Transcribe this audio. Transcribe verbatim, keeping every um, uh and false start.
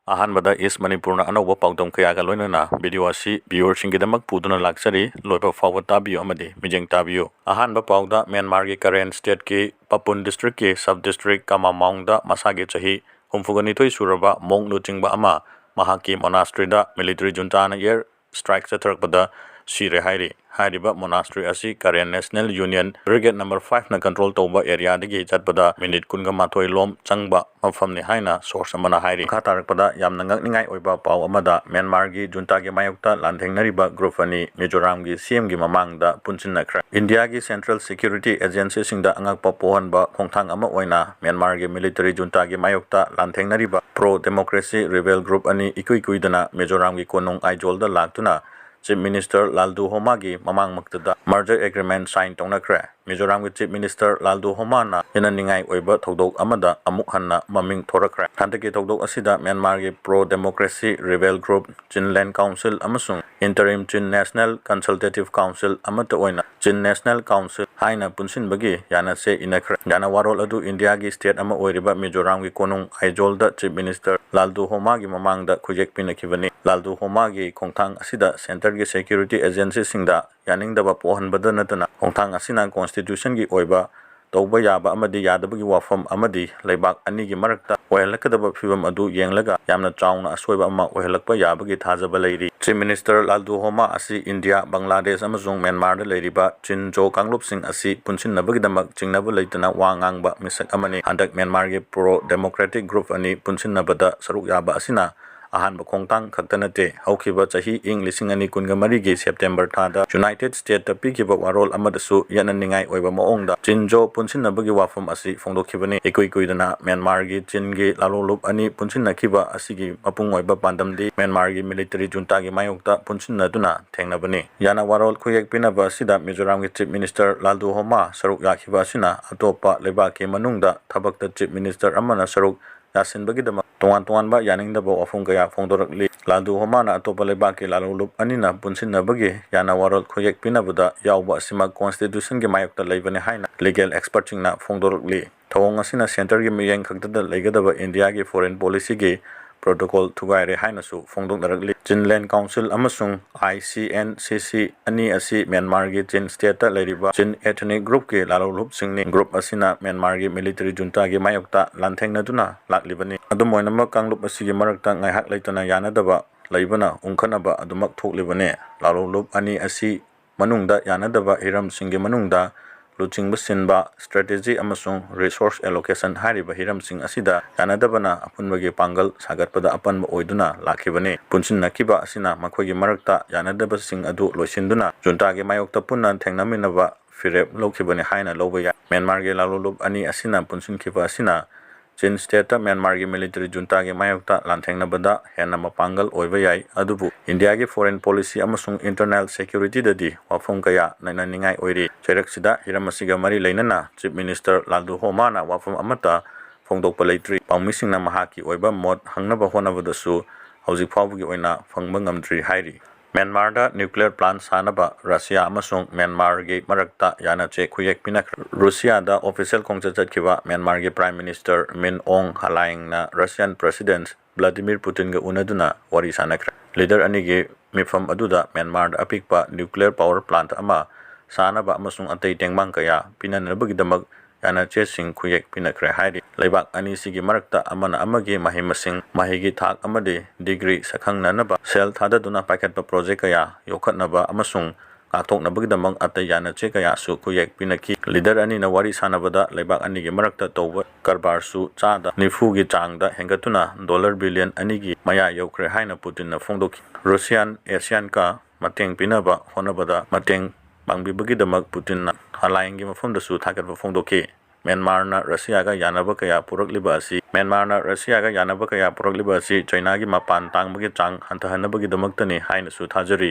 ꯑꯍꯥꯟꯕꯗ ꯏꯁ ꯃꯅꯤꯄꯨꯔꯅ ꯑꯅꯧꯕ ꯄꯥꯎꯗꯝ ꯀꯌꯥꯒ ꯂꯣꯏꯅꯅ ꯚꯤꯗꯤꯑꯣ ꯑꯁꯤ ꯚꯤꯌꯨꯋꯔꯁꯤꯡꯒꯤꯗꯃꯛ ꯄꯨꯗꯨꯅ ꯂꯥꯛꯆꯔꯤ꯫ ꯂꯣꯏꯕ ꯐꯥꯎꯕ ꯇꯥꯕꯤꯌꯨ ꯑꯃꯗꯤ ꯃꯤꯠꯌꯦꯡ ꯇꯥꯕꯤꯌꯨ꯫ ꯑꯍꯥꯟꯕ ꯄꯥꯎꯗ ꯃ꯭ꯌꯥꯟꯃꯥꯔꯒꯤ ꯀꯔꯦꯟ ꯁ꯭ꯇꯦꯠꯀꯤ ꯄꯄꯨꯟ ꯗꯤꯁꯇ꯭ꯔꯤꯛꯀꯤ ꯁꯕ ꯗꯤꯁꯇ꯭ꯔꯤꯛ ꯀꯃꯥꯃꯥꯎꯡꯗ ꯃꯁꯥꯒꯤ ꯆꯍꯤ ꯍꯨꯝꯐꯨꯒ ꯅꯤꯊꯣꯏ ꯁꯨꯔꯕ ꯃꯣꯡ ꯂꯨꯆꯤꯡꯕ ꯑꯃ ꯃꯍꯥꯛꯀꯤ ꯃꯣꯅꯥꯁꯇ꯭ꯔꯤꯗ ꯃꯤꯂꯤꯇꯔꯤ ꯖꯨꯟꯇꯥꯅ ꯑꯦꯌꯔ ꯁ꯭ꯇ꯭ꯔꯥꯏꯛ ꯆꯠꯊꯔꯛꯄꯗ ꯁꯤꯔꯦ ꯍꯥꯏꯔꯤ꯫ ꯍꯥꯏꯔꯤꯕ ꯃꯣꯅꯥꯁꯇ꯭ꯔꯤ ꯑꯁꯤ Karen national union brigade number ꯐꯥꯏꯚꯅ ꯀꯟꯇ꯭ꯔꯣꯜ ꯇꯧꯕ ꯑꯦꯔꯤꯌꯥꯗꯒꯤ ꯆꯠꯄꯗ ꯃꯤꯅꯤꯠ ꯀꯨꯟꯒ ꯃꯥꯊꯣꯏ ꯂꯣꯝ ꯆꯪꯕ ꯃꯐꯝꯅꯤ ꯍꯥꯏꯅ ꯁꯣꯔꯁ ꯑꯃꯅ ꯍꯥꯏꯔꯤ꯫ ꯃꯈꯥ ꯇꯥꯔꯛꯄꯗ ꯌꯥꯝꯅ ꯉꯛꯅꯤꯡꯉꯥꯏ ꯑꯣꯏꯕ ꯄꯥꯎ ꯑꯃꯗ ꯃ꯭ꯌꯥꯟꯃꯥꯔꯒꯤ ꯖꯨꯟꯇꯥꯒꯤ ꯃꯥꯌꯣꯛꯇ ꯂꯥꯟꯊꯦꯡꯅꯔꯤꯕ ꯒ꯭ꯔꯨꯞ ꯑꯅꯤ ꯃꯤꯖꯣꯔꯥꯝꯒꯤ ꯁꯤ ꯑꯦꯝꯒꯤ ꯃꯃꯥꯡꯗ ꯄꯨꯟꯁꯤꯟꯅꯈ꯭ꯔꯦ꯫ ꯏꯟꯗꯤꯌꯥꯒꯤ ꯁꯦꯟꯇ꯭ꯔꯦꯜ ꯁꯦꯀ꯭ꯌꯨꯔꯤꯇꯤ ꯑꯦꯖꯦꯟꯁꯤꯁꯤꯡꯗ ꯑꯉꯛꯄ ꯄꯣꯛꯍꯟꯕ ꯈꯣꯡꯊꯥꯡ ꯑꯃ ꯑꯣꯏꯅ ꯃ꯭ꯌꯥꯟꯃꯥꯔꯒꯤ ꯃꯤꯂꯤꯇꯔꯤ ꯖꯨꯟꯇꯥꯒꯤ ꯃꯥꯌꯣꯛꯇ ꯂꯥꯟꯊꯦꯡꯅꯔꯤꯕ ꯄ꯭ꯔꯣ ꯗꯦꯃꯣꯀ꯭ꯔꯦꯁꯤ ꯔꯤꯕꯦꯜ ꯒ꯭ꯔꯨꯞ ꯑꯅꯤ ꯏꯀꯨꯏ ꯀꯨꯏꯗꯅ ꯃꯤꯖꯣꯔꯥꯝꯒꯤ ꯀꯣꯅꯨꯡ ꯑꯥꯏꯖꯣꯜꯗ ꯂꯥꯛꯇꯨꯅ ꯆꯤꯐ ꯃꯤꯅꯤꯁꯇꯔ ꯂꯥꯜꯗꯨ ꯍꯣꯃꯥꯒꯤ ꯃꯃꯥꯡꯃꯛꯇꯗ ꯃꯔꯖꯔ ꯑꯦꯒ꯭ꯔꯤꯃꯦꯟ ꯁꯥꯏꯟ ꯇꯧꯅꯈ꯭ꯔꯦ꯫ ꯃꯤꯖꯣꯔꯥꯝꯒꯤ ꯆꯤꯐ ꯃꯤꯅꯤꯁꯇꯔ ꯂꯥꯜꯗꯨ ꯍꯣꯃꯥꯅ ꯌꯦꯠꯅꯅꯤꯡꯉꯥꯏ ꯑꯣꯏꯕ ꯊꯧꯗꯣꯛ ꯑꯃꯗ ꯑꯃꯨꯛ ꯍꯟꯅ ꯃꯃꯤꯡ ꯊꯣꯔꯛꯈ꯭ꯔꯦ꯫ ꯍꯟꯗꯛꯀꯤ ꯊꯧꯗꯣꯛ ꯑꯁꯤꯗ ꯃ꯭ꯌꯥꯟꯃꯥꯔꯒꯤ pro democracy rebel group Chinland council ꯑꯃꯁꯨꯡ ꯏꯟꯇꯔꯤꯝ ꯆꯤꯟ ꯅꯦꯁꯅꯦꯜ ꯀꯟꯁꯜꯇꯦꯇꯤꯚ ꯀꯥꯎꯟꯁꯤꯜ ꯑꯃꯠꯇ ꯑꯣꯏꯅ ꯆꯤꯟ ꯅꯦꯁꯅꯦꯜ ꯀꯥꯎꯟꯁꯤꯜ ꯍꯥꯏꯅ ꯄꯨꯟꯁꯤꯟꯕꯒꯤ ꯌꯥꯅꯁꯦ ꯏꯅꯈ꯭ꯔꯦ꯫ ꯌꯥꯅꯋꯥꯔꯣꯜ ꯑꯗꯨ ꯏꯟꯗꯤꯌꯥꯒꯤ ꯁ꯭ꯇꯦꯠ ꯑꯃ ꯑꯣꯏꯔꯤꯕ ꯃꯤꯖꯣꯔꯥꯝꯒꯤ ꯀꯣꯅꯨꯡ ꯑꯥꯏꯖꯣꯜꯗ ꯆꯤꯐ ꯃꯤꯅꯤꯁꯇꯔ ꯂꯥꯜꯗꯨ ꯍꯣꯃꯥꯒꯤ ꯃꯃꯥꯡꯗ ꯈꯨꯌꯦꯛ ꯄꯤꯅꯈꯤꯕꯅꯤ꯫ ꯂꯥꯜꯗꯨ ꯍꯣꯃꯥꯒꯤ ꯈꯣꯡꯊꯥꯡ ꯑꯁꯤꯗ ꯁꯦꯟꯇꯔꯒꯤ ꯁꯦꯀ꯭ꯌꯨꯔꯤꯇꯤ ꯑꯦꯖꯦꯟꯁꯤꯁꯤꯡꯗ ꯌꯥꯅꯤꯡꯗꯕ ꯄꯣꯛꯍꯟꯕꯗ ꯅꯠꯇꯅ ꯈꯣꯡꯊꯥꯡ ꯑꯁꯤꯅ ꯀꯣꯟꯁꯇꯤꯇ꯭ꯌꯨꯁꯟꯒꯤ ꯑꯣꯏꯕ ꯇꯧꯕ ꯌꯥꯕ ꯑꯃꯗꯤ ꯌꯥꯗꯕꯒꯤ ꯋꯥꯐꯝ ꯑꯃꯗꯤ ꯂꯩꯕꯥꯛ ꯑꯅꯤꯒꯤ ꯃꯔꯛꯇ ꯑꯣꯏꯍꯜꯂꯛꯀꯗꯕ ꯐꯤꯕꯝ ꯑꯗꯨ ꯌꯦꯡꯂꯒ ꯌꯥꯝꯅ ꯆꯥꯎꯅ ꯑꯁꯣꯏꯕ ꯑꯃ ꯑꯣꯏꯍꯜꯂꯛꯄ ꯌꯥꯕꯒꯤ ꯊꯥꯖꯕ ꯂꯩꯔꯤ꯫ ꯆꯤꯐ ꯃꯤꯅꯤꯁꯇꯔ ꯂꯥꯜꯗꯨ ꯍꯣꯃꯥ ꯑꯁꯤ ꯏꯟꯗꯤꯌꯥ, ꯕꯪꯒ꯭ꯂꯥꯗꯦꯁ ꯑꯃꯁꯨꯡ ꯃ꯭ꯌꯥꯟꯃꯥꯔꯗ ꯂꯩꯔꯤꯕ ꯆꯤꯟ ꯖꯣ ꯀꯥꯡꯂꯨꯞꯁꯤꯡ ꯑꯁꯤ ꯄꯨꯟꯁꯤꯟꯅꯕꯒꯤꯗꯃꯛ ꯆꯤꯡꯅꯕ ꯂꯩꯇꯅ ꯋꯥ ꯉꯥꯡꯕ ꯃꯤꯁꯛ ꯑꯃꯅꯤ꯫ ꯍꯟꯗꯛ ꯃ꯭ꯌꯥꯟꯃꯥꯔꯒꯤ ꯄ꯭ꯔꯣ ꯗꯦꯃꯣꯀ꯭ꯔꯦꯇꯤꯛ ꯒ꯭ꯔꯨꯞ ꯑꯅꯤ ꯄꯨꯟꯁꯤꯟꯅꯕꯗ ꯁꯔꯨꯛ ꯌꯥꯕ ꯑꯁꯤꯅ ꯑꯍꯥꯟꯕ ꯈꯣꯡꯊꯥꯡ ꯈꯛꯇ ꯅꯠꯇꯦ꯫ ꯍꯧꯈꯤꯕ ꯆꯍꯤ ꯏꯪ ꯂꯤꯁꯤꯡ ꯑꯅꯤ ꯀꯨꯟꯒ ꯃꯔꯤꯒꯤ ꯁꯦꯞꯇꯦꯝꯕꯔ ꯊꯥꯗ ꯌꯨꯅꯥꯏꯇꯦꯗ ꯁ꯭ꯇꯦꯠꯇ ꯄꯤꯈꯤꯕ ꯋꯥꯔꯣꯜ ꯑꯃꯗꯁꯨ ꯌꯦꯠꯅꯅꯤꯡꯉꯥꯏ ꯑꯣꯏꯕ ꯃꯑꯣꯡꯗ ꯆꯤꯟ ꯖꯣ ꯄꯨꯟꯁꯤꯟꯅꯕꯒꯤ ꯋꯥꯐꯝ ꯑꯁꯤ ꯐꯣꯡꯗꯣꯛꯈꯤꯕꯅꯤ꯫ ꯏꯀꯨꯏ ꯀꯨꯏꯗꯅ ꯃ꯭ꯌꯥꯟꯃꯥꯔꯒꯤ ꯆꯤꯟꯒꯤ ꯂꯥꯂꯣꯡꯂꯨꯞ ꯑꯅꯤ ꯄꯨꯟꯁꯤꯟꯅꯈꯤꯕ ꯑꯁꯤꯒꯤ ꯃꯄꯨꯡ ꯑꯣꯏꯕ ꯄꯥꯟꯗꯝꯗꯤ ꯃ꯭ꯌꯥꯟꯃꯥꯔꯒꯤ ꯃꯤꯂꯤꯇꯔꯤ ꯖꯨꯟꯇꯥꯒꯤ ꯃꯥꯌꯣꯛꯇ ꯄꯨꯟꯁꯤꯟꯅꯗꯨꯅ ꯊꯦꯡꯅꯕꯅꯤ꯫ ꯌꯥꯅꯋꯥꯔꯣꯜ ꯈꯨꯌꯦꯛ ꯄꯤꯅꯕ ꯑꯁꯤꯗ ꯃꯤꯖꯣꯔꯥꯝꯒꯤ ꯆꯤꯐ ꯃꯤꯅꯤꯁꯇꯔ ꯂꯥꯜꯗꯨ ꯍꯣꯃꯥ ꯁꯔꯨꯛ ꯌꯥꯈꯤꯕ ꯑꯁꯤꯅ ꯑꯇꯣꯞꯄ ꯂꯩꯕꯥꯛꯀꯤ ꯃꯅꯨꯡꯗ ꯊꯕꯛꯇ ꯆꯤꯐ ꯃꯤꯅꯤꯁꯇꯔ ꯑꯃꯅ ꯁꯔꯨꯛ ꯌꯥꯁꯤꯟꯕꯒꯤꯗꯃꯛ ꯇꯣꯉꯥꯟ ꯇꯣꯉꯥꯟꯕ ꯌꯥꯅꯤꯡꯗꯕ ꯋꯥꯐꯝ ꯀꯌꯥ ꯐꯣꯡꯗꯣꯔꯛꯂꯤ꯫ ꯂꯥꯜꯗꯨ ꯍꯣꯃꯥꯅ ꯑꯇꯣꯞꯄ ꯂꯩꯕꯥꯛꯀꯤ ꯂꯥꯂꯣꯡꯂꯨꯞ ꯑꯅꯤꯅ ꯄꯨꯟꯁꯤꯟꯅꯕꯒꯤ ꯌꯥꯅꯋꯥꯔꯣꯜ ꯈꯨꯌꯦꯛ ꯄꯤꯅꯕꯗ ꯌꯥꯎꯕ ꯑꯁꯤꯃꯛ ꯀꯣꯟꯁꯇꯤꯇ꯭ꯌꯨꯁꯟꯒꯤ ꯃꯥꯌꯣꯛꯇ ꯂꯩꯕꯅꯤ ꯍꯥꯏꯅ ꯂꯤꯒꯦꯜ ꯑꯦꯛꯁꯄꯔꯠꯁꯤꯡꯅ ꯐꯣꯡꯗꯣꯔꯛꯂꯤ꯫ ꯊꯧꯑꯣꯡ ꯑꯁꯤꯅ ꯁꯦꯟꯇꯔꯒꯤ ꯃꯤꯠꯌꯦꯡ ꯈꯛꯇꯗ ꯂꯩꯒꯗꯕ ꯏꯟꯗꯤꯌꯥꯒꯤ ꯐꯣꯔꯦꯟ ꯄꯣꯂꯤꯁꯤꯒꯤ protocol ꯊꯨꯒꯥꯏꯔꯦ ꯍꯥꯏꯅꯁꯨ ꯐꯣꯡꯗꯣꯛꯅꯔꯛꯂꯤ꯫ Chinland Council ꯑꯃꯁꯨꯡ I C N C C ꯑꯅꯤ ꯑꯁꯤ ꯃ꯭ꯌꯥꯟꯃꯥꯔꯒꯤ ꯆꯤꯟ state ꯇ ꯂꯩꯔꯤꯕ ꯆꯤꯟ ethnic group ꯀꯤ ꯂꯥꯂꯣꯡꯂꯨꯞꯁꯤꯡꯅꯤ꯫ Group ꯑꯁꯤꯅ ꯃ꯭ꯌꯥꯟꯃꯥꯔꯒꯤ military junta ꯒꯤ ꯃꯥꯌꯣꯛꯇ ꯂꯥꯟꯊꯦꯡꯅꯗꯨꯅ ꯂꯥꯛꯂꯤꯕꯅꯤ꯫ ꯑꯗꯨꯝ ꯑꯣꯏꯅꯃꯛ, ꯀꯥꯡꯂꯨꯞ ꯑꯁꯤꯒꯤ ꯃꯔꯛꯇ ꯉꯥꯏꯍꯥꯛ ꯂꯩꯇꯅ ꯌꯥꯅꯗꯕ ꯂꯩꯕꯅ ꯎꯪꯈꯠꯅꯕ ꯑꯗꯨꯃꯛ ꯊꯣꯛꯂꯤꯕꯅꯤ꯫ ꯂꯥꯂꯣꯡꯂꯨꯞ ꯑꯅꯤ ꯑꯁꯤ ꯃꯅꯨꯡꯗ ꯌꯥꯅꯗꯕ ꯍꯤꯔꯝꯁꯤꯡꯒꯤ ꯃꯅꯨꯡꯗ ꯂꯨꯆꯤꯡꯕ ꯁꯤꯟꯕ, strategy ꯑꯃꯁꯨꯡ resource allocation ꯍꯥꯏꯔꯤꯕ ꯍꯤꯔꯝꯁꯤꯡ ꯑꯁꯤꯗ ꯌꯥꯅꯗꯕꯅ ꯑꯄꯨꯟꯕꯒꯤ ꯄꯥꯡꯒꯜ ꯁꯥꯒꯠꯄꯗ ꯑꯄꯟꯕ ꯑꯣꯏꯗꯨꯅ ꯂꯥꯛꯈꯤꯕꯅꯤ꯫ ꯄꯨꯟꯁꯤꯟꯅꯈꯤꯕ ꯑꯁꯤꯅ ꯃꯈꯣꯏꯒꯤ ꯃꯔꯛꯇ ꯌꯥꯅꯗꯕꯁꯤꯡ ꯑꯗꯨ ꯂꯣꯏꯁꯤꯟꯗꯨꯅ junta ꯒꯤ ꯃꯥꯌꯣꯛꯇ ꯄꯨꯟꯅ ꯊꯦꯡꯅꯃꯤꯟꯅꯕ ꯐꯤꯔꯦꯞ ꯂꯧꯈꯤꯕꯅꯤ ꯍꯥꯏꯅ ꯂꯧꯕ ꯌꯥꯏ꯫ ꯃ꯭ꯌꯥꯟꯃꯥꯔꯒꯤ ꯂꯥꯂꯣꯡꯂꯨꯞ ꯑꯅꯤ ꯑꯁꯤꯅ ꯄꯨꯟꯁꯤꯟꯈꯤꯕ ꯑꯁꯤꯅ ꯆꯤꯟ state ꯇ ꯃ꯭ꯌꯥꯟꯃꯥꯔꯒꯤ military junta ꯒꯤ ꯃꯥꯌꯣꯛꯇ ꯂꯥꯟꯊꯦꯡꯅꯕꯗ ꯍꯦꯟꯅ ꯃꯄꯥꯡꯒꯜ ꯑꯣꯏꯕ ꯌꯥꯏ꯫ ꯑꯗꯨꯕꯨ ꯏꯟꯗꯤꯌꯥꯒꯤ foreign policy ꯑꯃꯁꯨꯡ internal security ꯗꯗꯤ ꯋꯥꯐꯝ ꯀꯌꯥ ꯅꯩꯅꯅꯤꯡꯉꯥꯏ ꯑꯣꯏꯔꯤ꯫ ꯆꯩꯔꯛꯁꯤꯗ ꯍꯤꯔꯝ ꯑꯁꯤꯒ ꯃꯔꯤ ꯂꯩꯅꯅ Chief Minister ꯂꯥꯜꯗꯨꯍꯣꯃꯥꯅ ꯋꯥꯐꯝ ꯑꯃꯠꯇ ꯐꯣꯡꯗꯣꯛꯄ ꯂꯩꯇ꯭ꯔꯤ꯫ ꯄꯥꯎꯃꯤꯁꯤꯡꯅ ꯃꯍꯥꯛꯀꯤ ꯑꯣꯏꯕ ꯃꯣꯠ ꯍꯪꯅꯕ ꯍꯣꯠꯅꯕꯗꯁꯨ ꯍꯧꯖꯤꯛ ꯐꯥꯎꯕꯒꯤ ꯑꯣꯏꯅ ꯐꯪꯕ ꯉꯝꯗ꯭ꯔꯤ ꯍꯥꯏꯔꯤ꯫ ꯃ꯭ꯌꯥꯟꯃꯥꯔꯗ nuclear plant ꯁꯥꯅꯕ ꯔꯁꯤꯌꯥ ꯑꯃꯁꯨꯡ ꯃ꯭ꯌꯥꯟꯃꯥꯔꯒꯤ ꯃꯔꯛꯇ ꯌꯥꯅꯆꯦ ꯈꯨꯌꯦꯛ ꯄꯤꯅꯈ꯭ꯔꯦ꯫ ꯔꯨꯁꯤꯌꯥꯗ official ꯈꯣꯡꯆꯠ ꯆꯠꯈꯤꯕ ꯃ꯭ꯌꯥꯟꯃꯥꯔꯒꯤ Prime Minister Min Aung Hlaingꯅ Russian President Vladimir Putinꯒ ꯎꯅꯗꯨꯅ ꯋꯥꯔꯤ ꯁꯥꯅꯈ꯭ꯔꯦ꯫ Leader ꯑꯅꯤꯒꯤ ꯃꯤꯐꯝ ꯑꯗꯨꯗ ꯃ꯭ꯌꯥꯟꯃꯥꯔꯗ ꯑꯄꯤꯛꯄ nuclear power plant ꯑꯃ ꯁꯥꯅꯕ ꯑꯃꯁꯨꯡ ꯑꯇꯩ ꯇꯦꯡꯕꯥꯡ ꯀꯌꯥ ꯄꯤꯅꯅꯕꯒꯤꯗꯃꯛ ꯌꯥꯅꯆꯦꯁꯤꯡ ꯈꯨꯌꯦꯛ ꯄꯤꯅꯈ꯭ꯔꯦ ꯍꯥꯏꯔꯤ꯫ ꯂꯩꯕꯥꯛ ꯑꯅꯤꯁꯤꯒꯤ ꯃꯔꯛꯇ ꯑꯃꯅ ꯑꯃꯒꯤ ꯃꯍꯩ ꯃꯁꯤꯡ, ꯃꯍꯩꯒꯤ ꯊꯥꯛ ꯑꯃꯗꯤ degree ꯁꯛꯈꯪꯅꯅꯕ ꯁꯦꯜ ꯊꯥꯗꯗꯨꯅ ꯄꯥꯏꯈꯠꯄ project ꯀꯌꯥ ꯌꯣꯛꯈꯠꯅꯕ ꯑꯃꯁꯨꯡ ꯉꯥꯛꯊꯣꯛꯅꯕꯒꯤꯗꯃꯛ ꯑꯇꯩ ꯌꯥꯅꯆꯦ ꯀꯌꯥꯁꯨ ꯈꯨꯌꯦꯛ ꯄꯤꯅꯈꯤ꯫ Leader ꯑꯅꯤꯅ ꯋꯥꯔꯤ ꯁꯥꯟꯅꯕꯗ ꯂꯩꯕꯥꯛ ꯑꯅꯤꯒꯤ ꯃꯔꯛꯇ ꯇꯧꯕ ꯀꯔꯕꯥꯔꯁꯨ ꯆꯥꯗ ꯅꯤꯐꯨꯒꯤ ꯆꯥꯡꯗ ꯍꯦꯟꯒꯠꯇꯨꯅ dollar billion ꯑꯅꯤꯒꯤ ꯃꯌꯥ ꯌꯧꯈ꯭ꯔꯦ ꯍꯥꯏꯅ ꯄꯨꯇꯤꯟꯅ ꯐꯣꯡꯗꯣꯛꯈꯤ꯫ Russian ASEANꯒ ꯃꯇꯦꯡ ꯄꯤꯅꯕ ꯍꯣꯠꯅꯕꯗ ꯃꯇꯦꯡ ꯄꯥꯡꯕꯤꯕꯒꯤꯗꯃꯛ ꯄꯨꯇꯤꯟꯅ ꯍꯂꯥꯏꯟꯒꯤ ꯃꯐꯝꯗꯁꯨ ꯊꯥꯒꯠꯄ ꯐꯣꯡꯗꯣꯛꯈꯤ꯫ ꯃ꯭ꯌꯥꯟꯃꯥꯔꯅ ꯔꯁꯤꯌꯥꯒ ꯌꯥꯅꯕ ꯀꯌꯥ ꯄꯨꯔꯛꯂꯤꯕ ꯑꯁꯤ, ꯃ꯭ꯌꯥꯟꯃꯥꯔꯅ ꯔꯁꯤꯌꯥꯒ ꯌꯥꯅꯕ ꯀꯌꯥ ꯄꯨꯔꯛꯂꯤꯕ ꯑꯁꯤ ꯆꯥꯏꯅꯥꯒꯤ ꯃꯄꯥꯟ ꯇꯥꯡꯕꯒꯤ ꯆꯥꯡ ꯍꯟꯊꯍꯟꯅꯕꯒꯤꯗꯃꯛꯇꯅꯤ ꯍꯥꯏꯅꯁꯨ ꯊꯥꯖꯔꯤ꯫